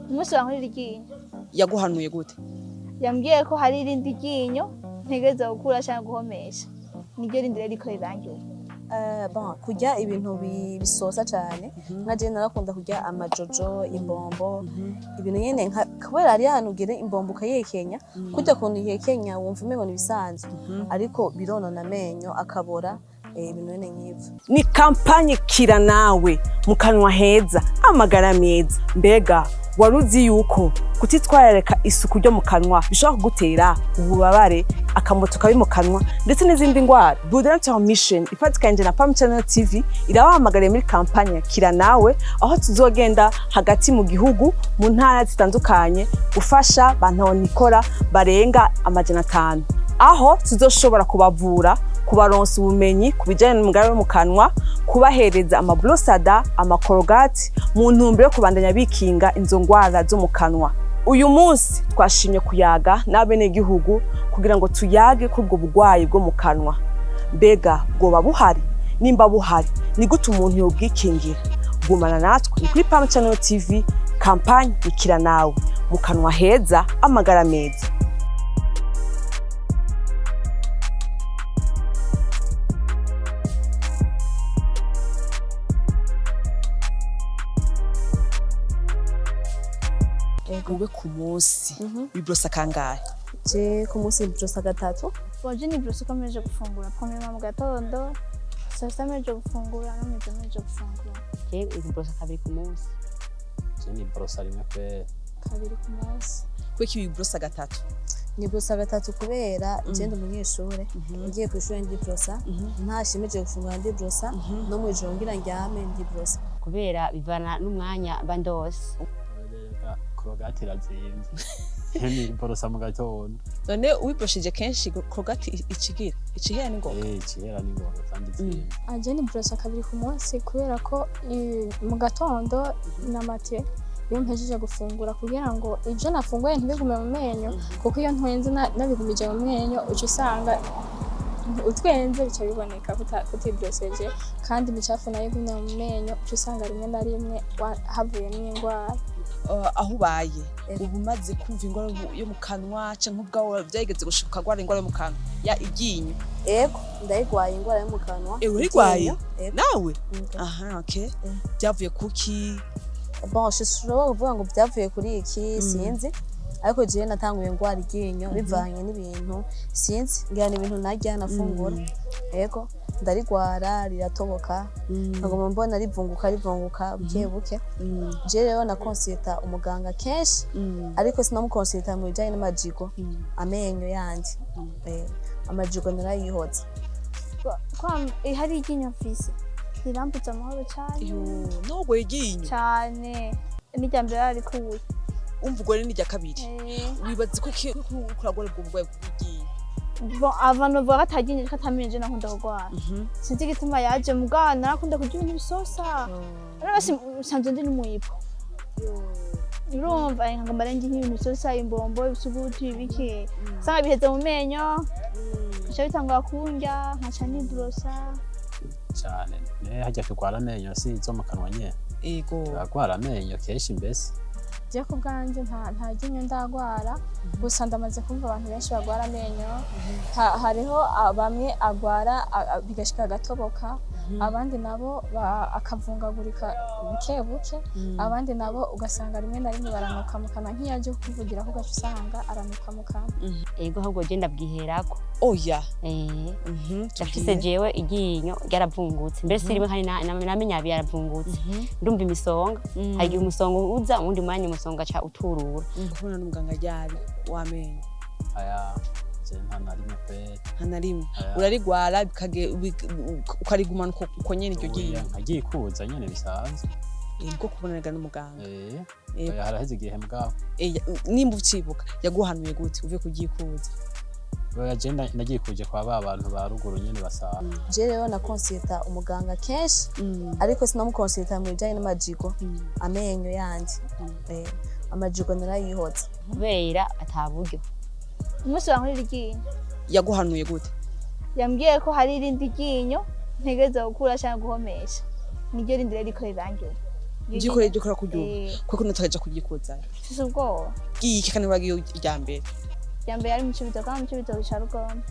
Umunsi wankurira iryinyo. Yaguhanuye gute? Yambwiye ko hari irindi ryinyo ntegereza gukura cyangwa guhomesha, niryo rindi rero riko rirangira. Bon, kurya ibintu bisosa cane, nka je narakunda kurya amajojo, imbombo, ibintu nyene kubera hari ahantu ugera imbombo ukayihekenya, kurya kuntu ihekenya wumva umengo ni ibisanzwe, ariko bironona amenyo akabora, ibintu nyene nk'ivyo. Ni campagne Kira Nawe, mu kanwa heza, amagara meza. Mbega wari uzi yuko kutitwararika isuku ryo mu kanwa bishobora kugutera ububabare, akamoto kabi mu kanwa, ndetse n'izindi ndwara? Budental Mission ifatikanije na Pam Channel TV irabahamagariye muri campagne Kira Nawe, aho tuzogenda hagati mu gihugu mu ntara zitandukanye gufasha bantahonikora barenga 500, aho tuzoshobora kubavura, kubaronsa ubumenyi ku bijyanye n'umugara wo mu kanwa, kubahereza amabrosada, amakorogati, mu ntumbero yo kubandanya bikinga izo ndwara zo mu kanwa. Uyu munsi twashimye kuyaga n'abenegihugu kugira ngo tuyage kuri ubwo burwayi bwo mu kanwa. Mbega bwoba buhari? Nimba buhari, ni gute umuntu yobwikingira? Gumana natwe, ni kuri Pam Channel TV. Campagne Ikira Nawe, mu kanwa heza, amagara meza. Ube ku munsi wibrosa kangahe? Je ku munsi brosa gatatu. Bon, je nibrosa uko mpejeje gufungura, premièrement mu gatondo, saa sita mpejeje gufungura, no mw'ijoro mpejeje gufungura. Je nibrosa kabiri ku munsi. Je nibrosa rimwe kweri. Kabiri ku munsi. Kuki wibrosa gatatu? Nibrosa gatatu kubera je ndi umunyeshure, ngiye kw'ishure ndibrosa, ntashimeje gufungura ndibrosa, no mw'ijoro ngira ndyame ndibrosa. Kubera bivana n'umwanya mba ndose. Reka, Colgate irazimvye, nibrosa mu gatondo. None wibroshije kenshi, Colgate ikigira icihera n'ingoga? Ikihera n'ingoga kandi izimvye. Aje ni brosa kabiri ku munsi kubera ko mu gatondo na matin iyo mpejeje gufungura, kugira ngo ibyo nafunguye ntibigume mu menyo, kuko iyo ntwenze nabigumije mu menyo uca usanga utwenze bica biboneka kutibroseje, kandi imicafu nayo igumye mu menyo uca usanga rimwe na rimwe havuyemo indwara. Aho ubaye, uba umaze kumva indwara yo mu kanwa, canke ubwawe byageze gushika ukagwara indwara yo mu kanwa ya iryinyo? Ego, ndayigwaye indwara yo mu kanwa. Urayigwaye? Iryinyo, ego. Nawe? Mm. Aha, okay. Byavuye kuki? Bon, sinshobora kuvuga ngo byavuye kuri iki, sinzi, ariko jewe natanguye ndwara iryinyo bivanye n'ibintu sinzi, ngira ni ibintu narya nafungura. Ego, ndarigwara riratoboka, nkaguma mbona rivunguka rivunguka buke buke. Je rero nakonsulta umuganga kenshi, ariko sinamukonsulta mu bijanye n'amajigo, amenyo yanje. Amajigo narayihoza. Kwa hari iryinyo mfise rirambuza amahoro cane. Yo, nubwo iryinyo? Cane, n'irya mbere yararikuye. Umva, ubwo rero ni irya kabiri. Wibaza ko kuragwara ubwo burwayi bw'iryinyo? Bon, avant novuga ko ataryinyo, ariko atamenye je nakunda kurwara, sinzi igituma yaje mugana, narakunda kurya ibintu bisosa. Rero nsanzwe ndi n'umuyipo, urumva nkagomba rero nk'ibintu bisosa, imbombo, ibisuguti, ibiki, usanga biheze mu menyo, bica bitangura kundya, nkaca nibrosa. Cane ne harya turwara amenyo si izo mu kanwa nyene? Ego. Turagwara amenyo kenshi mbese. Je ku bwanjye nta ryinyo ndagwara, gusa ndamaze kumva abantu benshi bagwara amenyo. Hariho bamwe agwara bigashika agatoboka, abandi nabo akavungagurika buke buke, abandi nabo ugasanga rimwe na rimwe baranuka mu kanwa, nk'iyo aje kukuvugira ko ugaca usanga aranuka mu kanwa. Ego, ahubwo je ndabwiherako. Oya. Ndafise jewe iryinyo ryaravungutse, mbere si rimwe kandi namenye abiri yaravungutse. Ndumva imisonga, hari igihe umusonga uza, uwundi mwanya umusonga aca uturura. Kubona n'umuganga ryari w'amenyo? Aya, je nta na rimwe kweri. Nta na rimwe? Aya. Urarigwara ukarigumana uko nyene iryo Oya, ryinyo? nkaryikuza nyene bisanzwe. Nibwo kubonanaga n'umuganga? Oya, haraheze igihe mugabo. Nimba ucibuka, yaguhanuye gute uvuye kuryikuza? Oya, je naryikuje kwa ba bantu ba ruguru nyene basaza. Je rero nakonsulta umuganga kenshi, ariko sinamukonsulta mu bijanye n'amajigo, amenyo yanje. Amajigo narayihoza. Kubera ata buryo. Umunsi wankurira iryinyo. Yaguhanuye gute? Yambwiye ko hari irindi ryinyo ntegereza gukura cyangwa guhomesha, niryo rindi rero riko rirangira. Ugikora iryo ukora kurya ubu? Eh. Kuko nutakaja kuryikuzayo? Mfise ubwoba. Bw'iki kandi wagiye irya mbere? Irya mbere yari mu Cibitoke, mu Cibitoke ca Rugombo.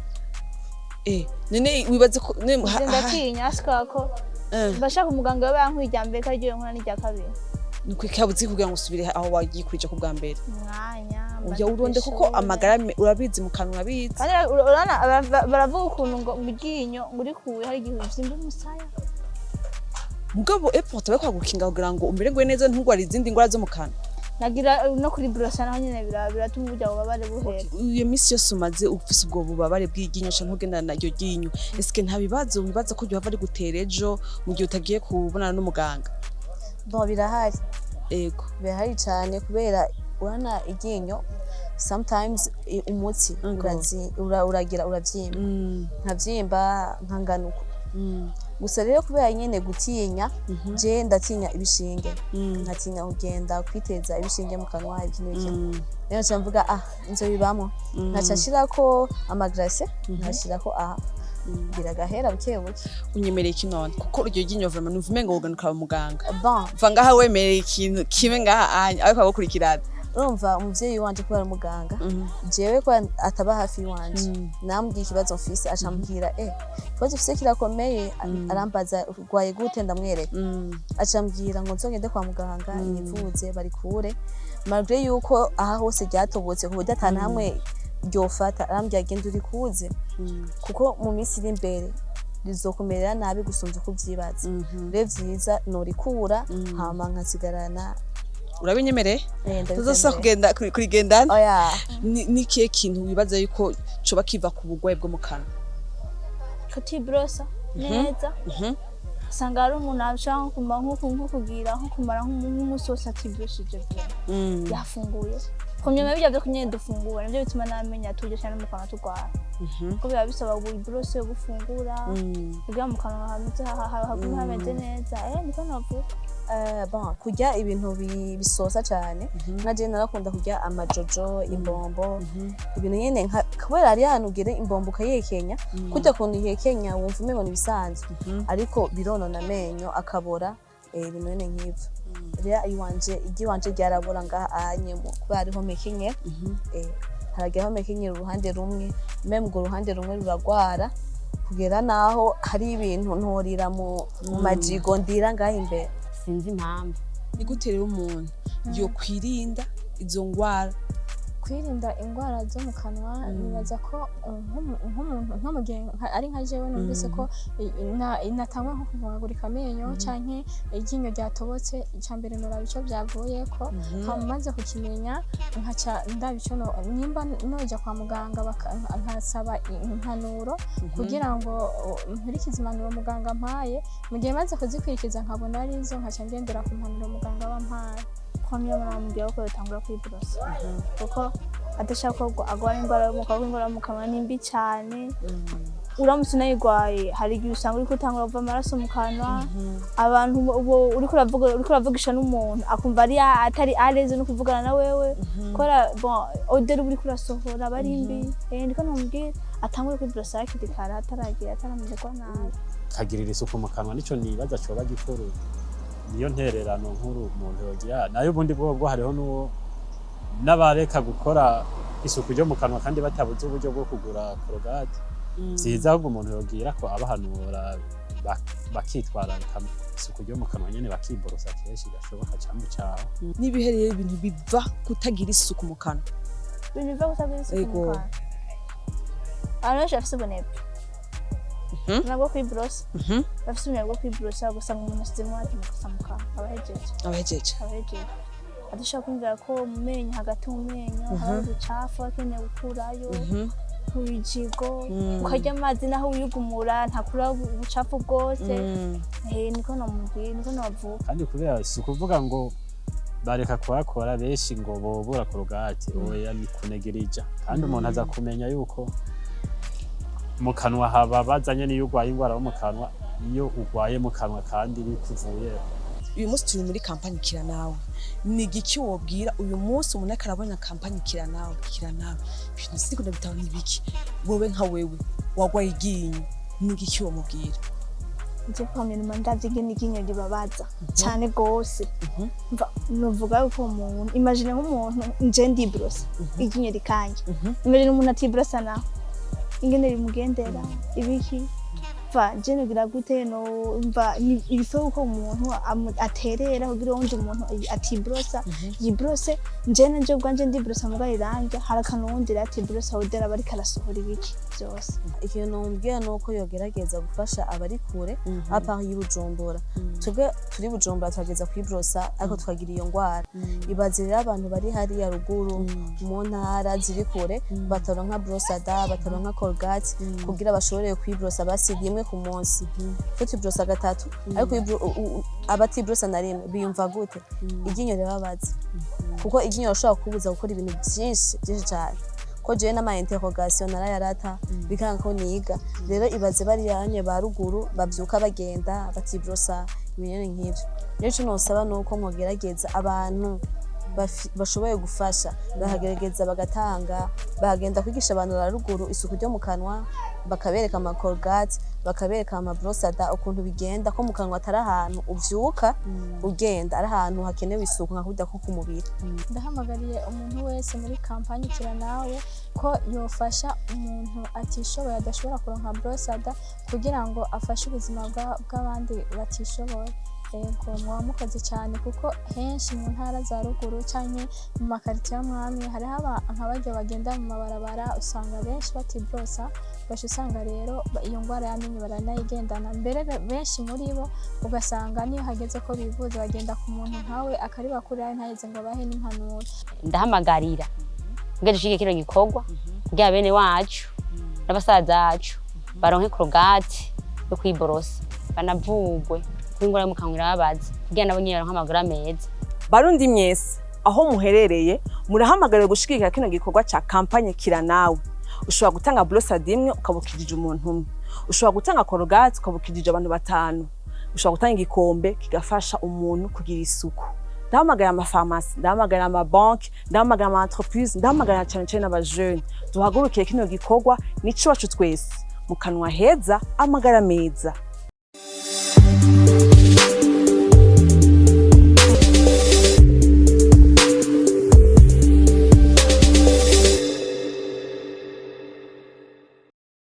None wibaze ko none Nje ndatinya sika ko bashaka umuganga we yankuye irya mbere ko ariryo yonkora n'irya kabiri. Nuko ikabuzi kugira ngo usubire aho wagikurije ku bwa mbere. Umwanya mba Uya uronde kuko kw'ishure. Amagara urabizi mu kanwa urabizi. Kandi urabona baravuga ukuntu ngo iryinyo ngo urikuye hari igihe uvyimba umusaya. Mugabo epfo tabe kwagukinga kugira ngo umererwe neza, ntugware izindi ngwara zo mu kanwa. Nagira no kuri brosa naho nyene biratuma burya bubabare buhera. Iyo minsi yose umaze ufise ubwo bubabare bw'iryinyo canke ugendana naryo ryinyo, eske nta bibazo wibaza ko ryohava rigutera ejo mu gihe utagiye kubonana n'umuganga? Bon, birahari. Ego. Birahari cyane, kubera urana iryinyo sometimes umutsi uragira uravyimba, nkavyimba nkangana uko. Gusa rero kubera nyene gutinya, je ndatinya ibishinge, nkatinya kugenda kwiteza ibishinge mu kanwa, ibiki n'ibiki. Rero nca mvuga: "Ah, nzobibamwo." Nkaca nshirako amaglacé, nkashirako aha, biragahera buke buke. Unyemereye iki none? Kuko iryo ryinyo vraiment numva umengo wogenda ukaba muganga. Bon. Va ngaha wemereye ikintu kimwe ngaha anya ariko agukurikirana. Urumva umuvyeyi wanje kubera ari umuganga, jewe ko ataba hafi iwanje, namubwiye ikibazo mfise, aca ambwira: "Eh, ikibazo ufise kirakomeye." Arambaza: "Urwaye gute?" Ndamwereka, aca ambwira ngo nzogende kwa muganga nivuze barikure, malgré yuko aha hose ryatobotse ku buryo atana hamwe ryofata. Arambwira: "Genda urikuze, kuko mu minsi iri imbere rizokumerera nabi gusumvya uko uvyibaza." Rero vyiza norikura hama nkasigarana. Urabinyemereye? Eh, tuzosubira ndabikwemereye. Kugenda kurigendana? Oya. Ni ikihe kintu wibaza yuko coba kiva ku burwayi bwo mu kanwa? Kutibrosa neza. Usanga hari umuntu ashobora nko kumara nko kugira nko kumara nk'umunsi wose atibroshije bien, yafunguye kumyuma bijya byo kunyene dufungura, nivyo bituma n'amenyo turya cyane mu kanwa turwara, kuko biba bisaba buri brosse yo gufungura kugira mu kanwa hameze hagume hameze neza. Niko navuga. Bon, kurya ibintu bisosa cyane, nka je narakunda kurya amajojo, imbombo, ibintu nyene kubera hari ahantu ugera imbombo ukayihekenya, kurya kuntu ihekenya wumva umengo ni ibisanzwe, ariko bironona amenyo akabora, ibintu nyene nk'ivyo. Rero iwanje iry'iwanje ryarabora ngaha ahanyemo kubera hariho mekenye, haragira aho mekenyera uruhande rumwe, même urwo ruhande rumwe ruragwara kugera naho hari ibintu ntorira mu majigo, ndira ngaha imbere. Sinzi impamvu. Ni gute rero umuntu yokwirinda izo ngwara? Kwirinda indwara zo mu kanwa, nibaza ko nk'umuntu nko mu gihe ari nka jewe numvise ko natangwa nko kuvungagurika amenyo canke iryinyo ryatobotse, icya mbere noraba ico byavuyeko, hama maze kukimenya nkaca ndaba ico nimba noja kwa muganga nkasaba impanuro kugira ngo nkurikize impanuro muganga ampaye. Mu gihe maze kuzikurikiza nkabona arizo, nkaca ngendera ku mpanuro muganga aba ampaye. Kwamye baramubwira ko yotangura kwiborosa, kuko adashaka ko agwara indwara yo mu kanwa. Indwara yo mu kanwa ni mbi cyane. Uramutse unayigwaye, hari igihe usanga uriko utangura kuva amaraso mu kanwa. Abantu ubu uriko uravuga, uriko uravugisha n'umuntu akumva ari atari à l'aise no kuvugana na wewe, kubera bon odeur uba uriko urasohora aba ari mbi. Ndiko namubwira atangure kwiborosa hakiri kare, ataragira ataramererwa nabi. Kagirira isuku mu kanwa, nico nibaza coba gikuru, niyo ntererano nkuru umuntu yogira. Nayo ubundi bwobwo hariho n'uwo n'abareka gukora isuku ryo mu kanwa kandi batabuze uburyo bwo kugura Colgate. Vyiza ahubwo umuntu yogira ko abahanura bakitwararika isuku ryo mu kanwa nyene, bakiborosa kenshi gashoboka cambu cawe. N'ibihe rero ibintu biva kutagira isuku mu kanwa? Ibintu biva kutagira isuku mu kanwa, abantu benshi bafise ubunebwe nabwo kwiborosa. Bafise ubunebwe bwo kwiborosa, ugasanga umuntu asizemwo ati mukosa mu kanwa, abahejeje. Abahejeje. Abahejeje adashobora kumvira ko mu menyo, hagati mu menyo haba uducafu akeneye gukurayo mu bijigo. Ukarya amazi naho wiyugumura ntakura ubucafu bwose. Niko namubwiye, niko navuga. Kandi kubera si ukuvuga ngo bareka kuhakora benshi ngo bobura Colgate, oya, ni kunegerija. Kandi umuntu aza kumenya yuko mu kanwa hababaza nyene iyo urwaye ingwara yo mu kanwa, iyo urwaye mu kanwa kandi bikuvuye. Uyu munsi turi muri kampani Kira Nawe. Ni igiki wobwira uyu munsi umuntu ariko arabona kampani Kira Nawe? Kira Nawe, ibintu siko ndabitabo ni ibiki? Wowe nka wewe wagwaye iryinyo, ni igiki womubwira? Nje kwamenya ndavye ingene iryinyo ribabaza cane gose. Mva novuga yuko umuntu, imagine nk'umuntu, nje ndibrosa iryinyo rikanje, imagine umuntu atibrosa naho ingene rimugendera ibiki. Mva je nogira gute? No mva il faut ko umuntu aterera kugira wundi umuntu atibrosa yibrose. Nje nanje ubwanje ndibrosa, muga riranja hari akantu wundi rero atibrosa wodera aba ariko arasohora ibiki vyose. Ikintu nomubwira ni uko yogerageza gufasha abari kure, à part y'i Bujumbura. Twebwe turi Bujumbura turageza kwibrosa, ariko tukagira iyo ngwara. Ibaze rero abantu bari hariya ruguru mu ntara ziri kure, bataronka brosse à dents, bataronka Colgate kugira bashobore kwibrosa basi rimwe ku munsi. Twe tubrosa gatatu, ariko abatibrosa na rimwe biyumva gute? Iryinyo rirababaza, kuko iryinyo rishobora kukubuza gukora ibintu byinshi byinshi cyane, ko jewe n'ama interrogation narayarata, bikanga ko niga. Rero ibaze bariyanye ba ruguru bavyuka bagenda batibrosa, ibintu nk'ivyo. Rero ico nosaba ni uko mwogerageza, abantu bashoboye gufasha bakagerageza bagatanga, bakagenda kwigisha abantu ba ruguru isuku ryo mu kanwa, bakabereka ama Colgate, bakabereka ama brosse à dents, ukuntu bigenda, ko mu kanwa atari ahantu uvyuka ugenda, ari ahantu hakenewe isuku nka kurya ko ku mubiri. Ndahamagariye umuntu wese muri campagne Kira Nawe ko yofasha umuntu atishoboye, adashobora kuronka brosse à dents, kugira ngo afashe ubuzima bw'abandi batishoboye. Yego, mwaba mukoze cyane, kuko henshi mu ntara za ruguru canke mu makaritiye amwe hariho nka barya bagenda mu mabarabara, usanga benshi batibrosa. Ugaca usanga rero iyo ndwara y'amenyo baranayigendana. Mbere benshi muri bo ugasanga niyo hageze ko bivuza, bagenda ku muntu nkawe akaribakurirayo, ntaheze ngo abahe n'impanuro. Ndahamagarira kugira dushige kino gikorwa, kugira bene wacu n'abasaza bacu baronke Colgate yo kwiborosa, banavugwe kuko ingwara yo mu kanwa irababaza, kugira nabo nyene baronke amagara meza. Barundi mwese aho muherereye, murahamagariwe gushigikira kino gikorwa ca campagne Kira Nawe. Ushobora gutanga brosse imwe ukabukirije umuntu umwe, ushobora gutanga Colgate ukabukirije abantu batanu, ushobora gutanga igikombe kigafasha umuntu kugira isuku. Ndahamagara amafarumasi, ndahamagara amabanki, ndahamagara ama entreprise, ndahamagara cyane cyane n'abajene, duhagurukire kino gikorwa nico wacu twese. Mu kanwa heza, amagara meza.